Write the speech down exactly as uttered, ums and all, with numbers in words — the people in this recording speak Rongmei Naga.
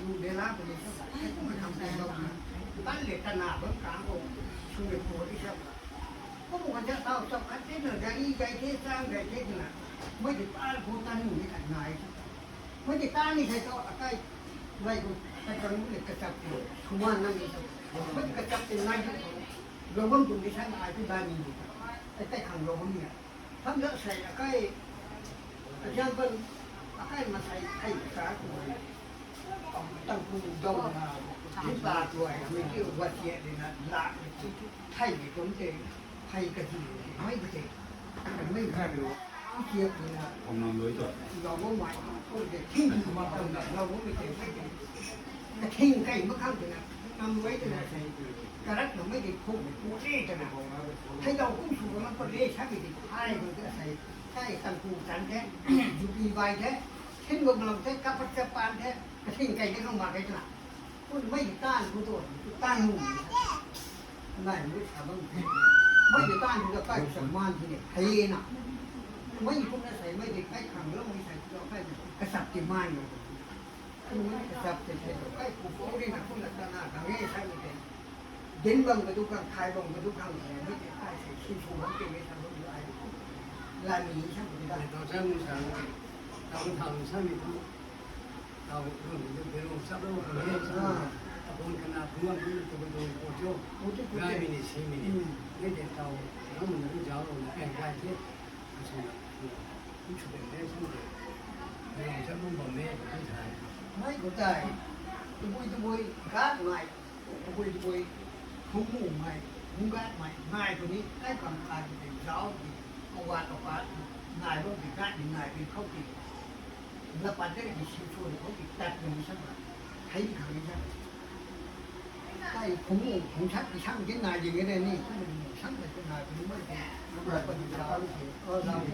Lu de la puni sa, ai kum tham tai lou na. Tan le tan na bam kang ko, sw le ko di sa. Ko bu kan ja tau tau kan te na, gari gai the, chang gai the na. Mei di tan ko tan nu ni kan nai. Mei di tan ni sai tau, akai, lai ko, akai kan nu le kachap ko, suman na ni sa. Mei di kachap te nai ko, lou bam tu ni sa, ai tu da ni ni. Ai tai khang lou bam ni. Tham da sai akai, example, akai masai kai ka ko. Tang ku dou na, ni pa tuai, mei ki wat ye de na, la, thai ni kum te, thai ka ji, mei ka te, mei ka lo, kia ku na, Om nam lui to. Lou bam mai, ko de, thing ku ma tam na, lou bam mei te, mei te. Ka thing kai ma khang te na, nam lui te na sai, karak na mei de phung, pu le te na. Thai dou kum sw bam ko le, sa mei de, thai ko te sai, thai tang ku chan te, ju pi bai te, Thin bam lam the, kapat kapan the, kathing kai the khang mak kai twna. Kun mei di tan ku tu, tan mu. Nai mu sa bam the. Mei di tan ku ta kai sa man thi ne, hei na. Mei di kun na sai, mei di kai khang lo, mei sai tu kai na, kasap ti man lo. Kun mei kasap ti sai tu, kai ku ko ri na, kun na ta na, ka nge sai ni te. Din bam ka du khang, khai bam ka du khang, mei di kai sai, sin su bam ti mei sa bam ai. Lai mi sa bam da. Tau sa mu sa, tau thang sa mi tu. Tau run ni pe rung sap rung ko ni. Ah. Apun kana phung ni tu ko tu ko jo. Ko tu ko Gai tu. Mi ni si mi ni. Hmm. Ni de tau, run ni zau run ni, eh, gai the. Asu na. Ni chu de de su de. Pe rung sap rung bam me, ni sai. Mei ko tai. Tabui tabui, gat nai. Tabui tabui, phung mu ngai, phung gat mai, ngai tu ni, kai kam kai tu te, zau ti, kawa kawa, nai lo ti, gat ni nai ti, khou ti. La pat de ki siu chua ni khou ti, tat ni sa ma. Thei ni khang ni sa. Kai phung mu, phung sat ki sang ki nai di nge de ni, phung mu sang de ki nai tu ni mai ti. La pat ni zau ti, o zau ti.